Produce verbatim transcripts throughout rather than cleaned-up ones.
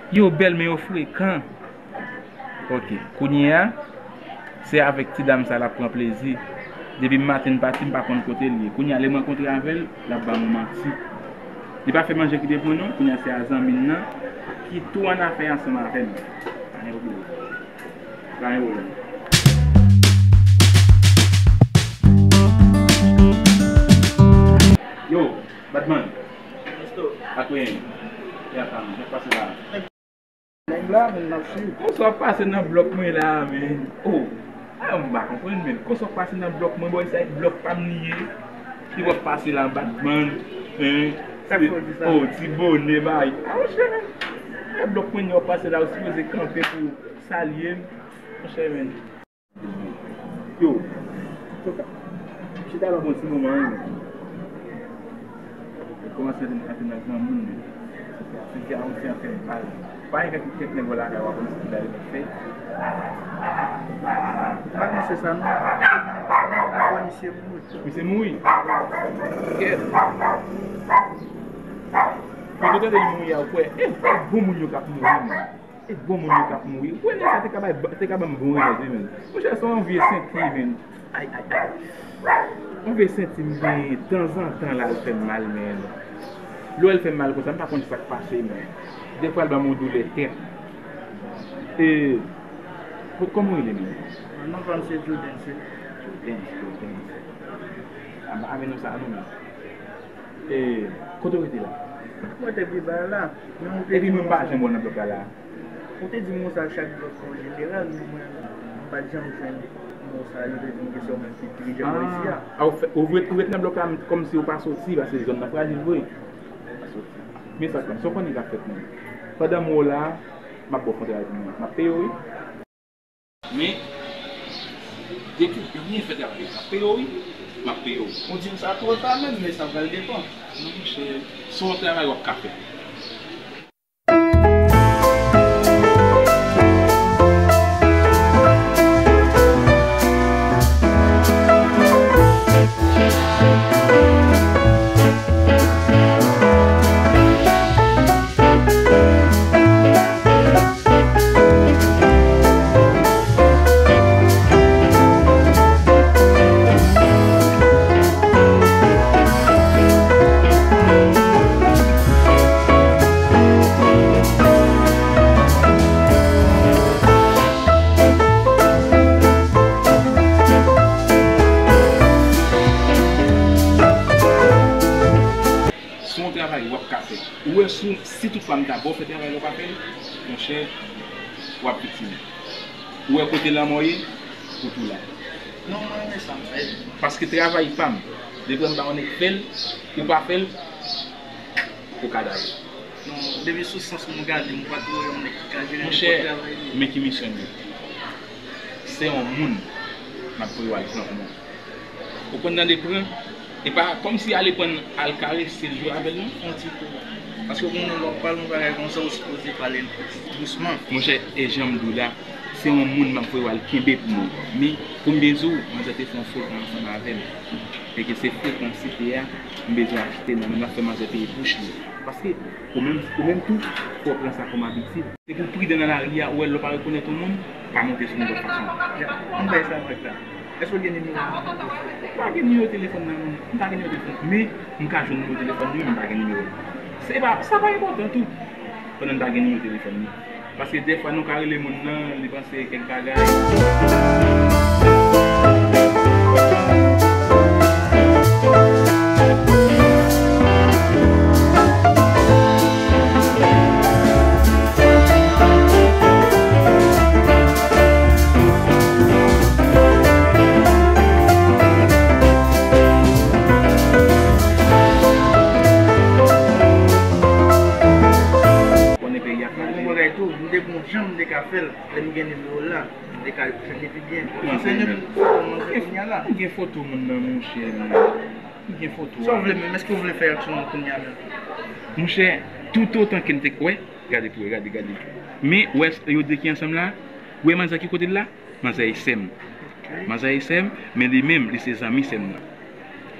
Yo bèl, men yo frekan. Ok, kounye a, se avèk ti dam sa l ap pran plezi. Depi maten m pati, m pa konn kote l ye. Kounye a, lè m rankontre avè l, l ap ban m yon manti. Li pa fè manje kite pou nou, kounye a se a zanmi l nan ki tou annafè ansanm avè m. Pa gen pwoblèm. Pa gen pwoblèm. Yo, Batman. Ak Wen. Ya fam, jan k pase la? Nèg la, men n ap swiv. Konsa w ap pase nan blòk mwen la, men. Oh, a, m pa konprann, men. Konsa w ap pase nan blòk mwen, bò, sa e blòk pa m li ye. Ki w ap pase la, Batman, hein? Sa k fè w di sa? Oh, ti bonè, bay. A, monchè, men. E blòk mwen, w ap pase la, ou sipoze kanpe pou salye m. Monchè, men. Yo, chita la bon ti moman wi, men. Kòmanse antre nan granmoun, men. Figi a osi an fè mal. Pa gen kèk, kèk nèg wè lakay w ap konn si ki bagay pou fè. Pa panse sa non. Misye mouri. Misye mouri? Kèt. Kote tande li mouri a, ou kwè? E bon moun yo k ap mouri, men. E bon moun yo k ap mouri. Ou kwè nèg sa te ka bay, te ka ban m bon remèd, wi, men. Monchè, se yon vye senti, men. Ay, ay, ay. Yon vye senti m genyen tanzantan la, l fè m mal, men. Lè w wè l fè m mal konsa, m pa konn sa k pase, men. Defwa, l ban m yon doulè tèt. E, ko-, kòman w rele, men? Non pa m se Jodens, wi. Jodens, Jodens. A, ba, avè nou sa, non, men. E, kote w rete la? Mwen te pi ba la. Epi mwen m pa janm wè w nan blòk la la. Ou te di m konsa chak blòk an jeneral, men mwen, m pa t janm jwenn mo sa yo te di m ke sèlman ki dirijan mwen isi a. Ah, ou fè, ou ret, ou ret nan blòk la kòmsi ou pa soti, paske zòn nan frajil vre. Men sa k fè, sa w konnen k ap fèt, men. Pandan m wè w la, m ap ba w fon travay pou mwen. M ap peye w, wi. Men, depi w byen fè travay la, m ap peye w, wi. M ap peye w. Ou di m sa twò ta menm, men sa pral depann. Non, monchè, se yon travay w ap ka fè. Se yon travay w ap ka fè. Ou wè, si, si toutfwa m ta ba w fè travay la, w pa fè l, monchè, w ap viktim. Ou wè kote lanmò ye, ou tou la. Non, mwen renmen sa m fè. Paske travay pa m. Depi m ba yon nèg fè l, ou pa fè l, ou ka dayè. Non, depi sou sans mwen gade, mwen pa twò wè yon nèg ki ka jere nenpòt travay li. Monchè, men ki misyon m ye. Se yon moun m ap voye w al pran pou mwen. Ou konn tande pran, e pa kòmsi ale pran al karese l jwe avè l non. Yon ti kou. Paske ou konnen lè w ap pale yon bagay konsa, ou sipoze pale l dousman. Monchè, e jan m di w la, se yon moun m ap voye w al kenbe pou mwen. Men, pou m byen di w, manzè te fè yon frekans ansanm avè m. E ke se frekansite a, m bezwen achte nan men l, m ap fè manzè peye bouch li. Paske, ou menm, ou menm tou, fò w pran sa kòm abitid. Se pou w pridan nan lari a, ou wè lè w pa rekonèt yon moun, pa monte sou nenpòt fason. Ya, m bay sa avèk la. Èske w gen nimewo a? M pa gen nimewo telefòn nan, non. M pa gen nimewo telefòn. Men, m ka jwenn nimewo telefòn li, men m pa gen nimewo l. Se pa, sa pa enpòtan tou. Pandan m pa gen nimewo telefòn li. Paske dèfwa nou ka rele moun nan, li panse kèk bagay. Konnen peyi a frape. Yon bagay tou, m te gon jan m te ka fè l, lè m gen nimewo l la, m te ka jwenn li pi byen. Ou konsène m, kòman se kounye a la? M gen foto moun nan, monchè, men. M gen foto a. Sa w vle menm? Èske w vle fè aksyon an kounye a menm? Monchè, toutotan ke m te kwè, gade pou wè, gade, gade. Men, wè, yo de ki ansanm la, wè manzè ki kote l la? Manzè e sè m. Manzè e sè m, men li menm, li se zanmi sè m nan.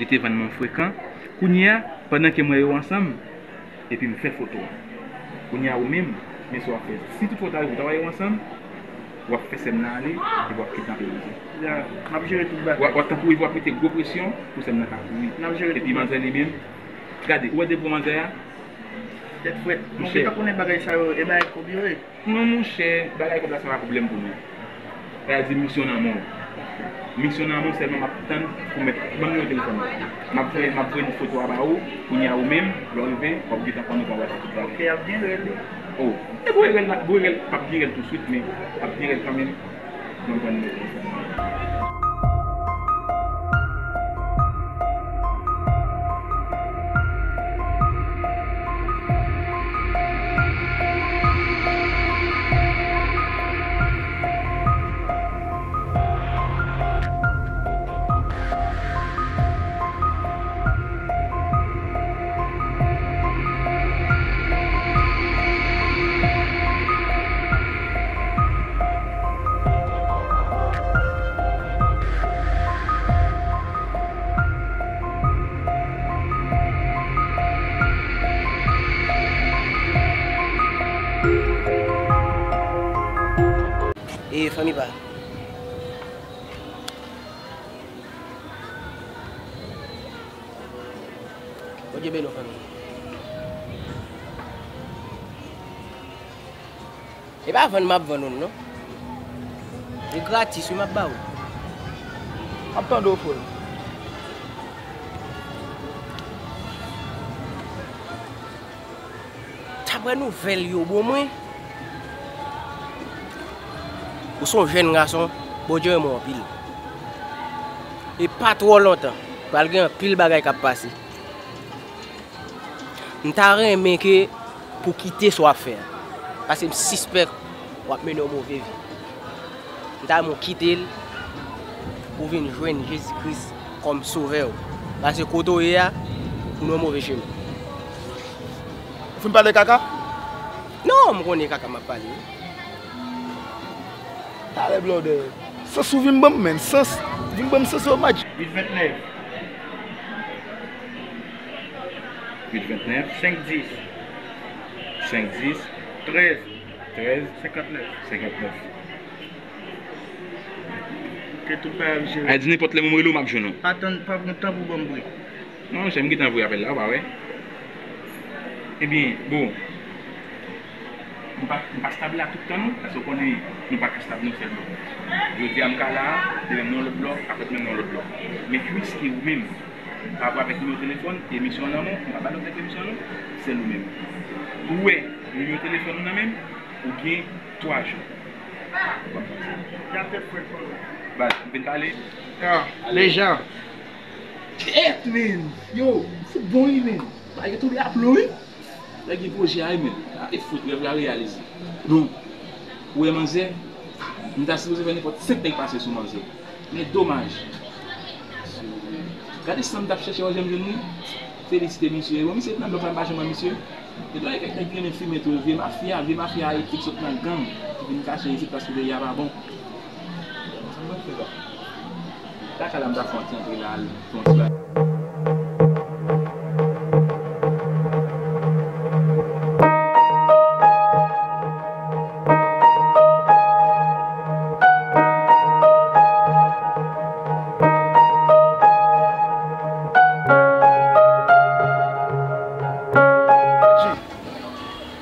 Li te vann mwen frekan. Kounye a, pandan ke m wè yo ansanm, epi m fè foto a. Kounye a, ou menm, Men sa w ap fè, si toutfwa w ta rive travay yo ansanm, w ap fè sè m nan ale, epi w ap kidnape manzè. Ya, m ap jere tout bagay. W ap, w ap tankou epi w ap mete gwo presyon pou sè m nan ka kouri. M ap jere tout bagay. Epi manzè li menm, gade, ou wè depi w manzè a? Tèt frèt. Mwen gentan konnen bagay sa yo, e bagay kòb yo ye. Non, monchè, bagay kòb la, se pa pwoblèm pou mwen. Sa vle di misyon nan men w. Misyon nan men w, sèlman m ap tann pou mèt ban m nimewo telefòn nan. M ap voye, m ap voye foto a ba ou, kounye a ou menm, lè w rive, w ap gentan konn ou pran WhatsApp tout bagay. Ok, y ap gen rèl. Oh, e voye rèl la, voye rèl, p ap gen rèl touswit, men ap gen rèl kanmenm. Ban m pran nimewo telefòn nan. E fanmi pa. Bondye beni w fanmi. E pa vann m ap vann ou l non. E gratis wi m ap ba ou. M ap tande w frè. Daprè nouvèl yo bon mwen, ou se yon jèn gason, Bondye renmen w anpil. E pa twò lontan, pral gen anpil bagay k ap pase. M ta renmen ke pou kite sa w ap fè a. Paske m sispèk w ap mennen yon move vi. M ta renmen w kite l pou w vin jwenn Jezi Kris kòm sovè w. Paske kote w ye a, ou nan yon move chemen. Ou fin pale kaka? Non, m konnen kaka m ap pale wi. Talè blòdè. Sans ou vin ban m, menn. Sans, vin ban m sans yo, match. Uit ventnèf. Uit ventnèf. Senk dis. Senk dis. Trèz. Trèz. Senkantnèf. Senkantnèf. Ke tout bagay ap jere. A di nenpòt lè mwen rele w, m ap jwenn ou. Pa tann, pa pran tan pou ban m bri. Non, monchè, m gentan voye apèl la, ou pa wè? Ebyen, bon. M pa, m pa stab la tout tan non, paske w konnen nou pa ka stab nan yon sèl bò. Jodi a m ka la, demen m nan yon lòt bò, aprè demen m nan yon lòt bò. Men piske ou menm, pa rapò avèk nimewo telefòn, e misyon an nan men w, m pa ba lòt nèg misyon an non, sèl ou menm. Ou wè nimewo telefòn ou nan men m, ou gen twa jou. Baz, m vin pale. Ah, lejan. Kèt, men! Yo, m fout bon wi, men. Bagay yo tonbe a plon wi. Nèg gen pwojè a wi, men. A, e fout, rèv la reyalize. Non. Ou wè manzè? M ta sipoze fè nenpòt senk nèg pase sou manzè. Men domaj. Gade san m t ap chèche, wè jan m jwenn li. Felisite misye. Bon, misye t nan blòk la, m pa janm wè misye. Gen dwa gen kèk nèg ki renmen fimen tou, vye mafya, vye mafya ayiti k sot nan gang, ki vin kache isit paske peyi a pa bon. Sa m pral fè la? Kaka la m ta fè yon ti antre la, al fè yon ti bagay.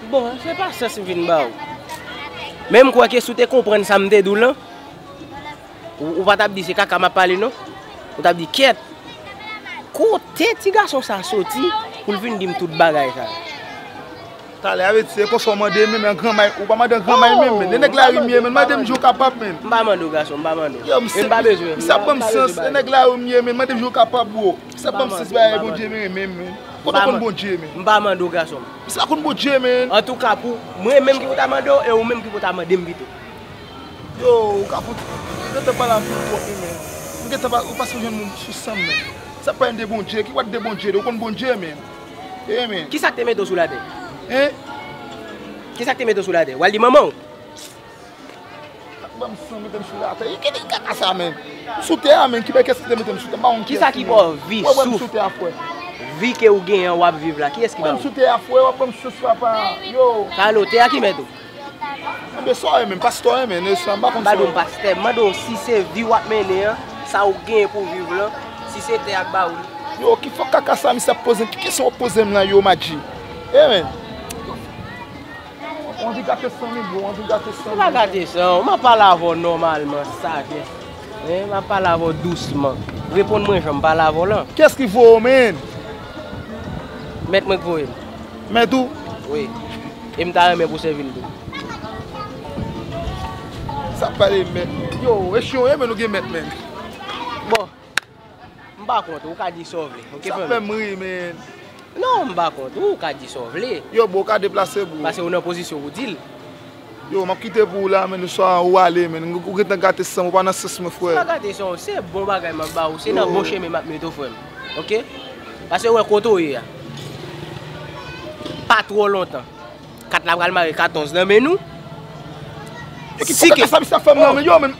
Bon, se pa sans m vin ba ou. Men m kwè ke si w te konprann sa m te di w lan, ou, ou pa t ap di se kaka m ap pale non. Ou t ap di kèt. Kote ti gason sa soti pou l vin di m tout bagay sa? Talè a vle di se konsa w mande m, men an granmay, ou pa mande an granmay menm, men. Lè nèg lari m ye, men mande m jan w kapab, men. M pa mande w gason, m pa mande w. Yo, misye, misye ap ban m sans, lè nèg lari m ye, men mande m jan w kapab, bro. Misye ap ban m sans, bagay Bondye, men, men, men. Kote w konn Bondye, men? M pa mande w gason. Misye pa konn Bondye, men. Antouka, pou mwen menm ki pou ta mande w, e ou menm ki pou ta mande m pito. Yo, ou ka fout, ou gentan pale anpil twòp wi, men. Ou gentan pa, ou pase jwenn moun sou san m, men. Sa pa de Bondye, ki wad de Bondye, ou konn Bondye, men. E, men. Kisa k te mete w sou latè? Hein? Kisa k te mete w sou latè? W al di manman w? Ban m san, mete m sou latè. Ki, ki kaka sa, men? M sou tè a, men. Ki bèkès ki te mete m sou tè? M pa konn kiyès ki men. Kisa ki ba w vi, souf, vi ke ou genyen an, w ap viv la? Kiyès ki ba w? Mwen, m sou tè a, frè, w ap ban m sans, papa. Yo. Sa lo, tè a ki mete w? Anben sa w renmen, pastè w renmen, e sa m pa konn sa w renmen. M pa di w pastè, m mande w si se vi w ap mennen an, sa w genyen pou w viv lan, si se tè ak bawou. Yo, ki fòk kaka sa misye ap poze m? Ki kesyon w ap poze m la yo, Madji? E men. Anvi gate san mi, bro, anvi gate san mi. M pa gate san w, m ap pale avè w nòmalman, sajès. Hein, m ap pale avè w dousman. Reponn mwen jan m pale avè w lan. Kiyès ki voye w, men? Mèt mwen k voye m. Mèt ou? Wi. E m ta renmen pou sèvi l tou. Sa pale mèt. Yo, e chyon ye, men nou gen mèt, men. Bon, m pa kont ou, ou ka di sa w vle. Ok, sa fanmi? Fè m ri, men. Non, m pa kont ou, ou ka di sa w vle. Yo, bro, ou ka deplase, bro. Paske ou nan pozisyon pou di l. Yo, m ap kite pou ou la, men, swa ou ale, men. Ou gentan gate san m, ou pa nan sans mwen, frè. Se pa gate san w, se bon bagay m ap ba ou, se nan bon chemen m ap mete w, frè m. Ok? Paske ou wè kote w ye a. Pa twò lontan. Kat la pral mare katòz nan men nou. Yo, ki fòk kaka sa misye ap fè m nan, men, yo, men.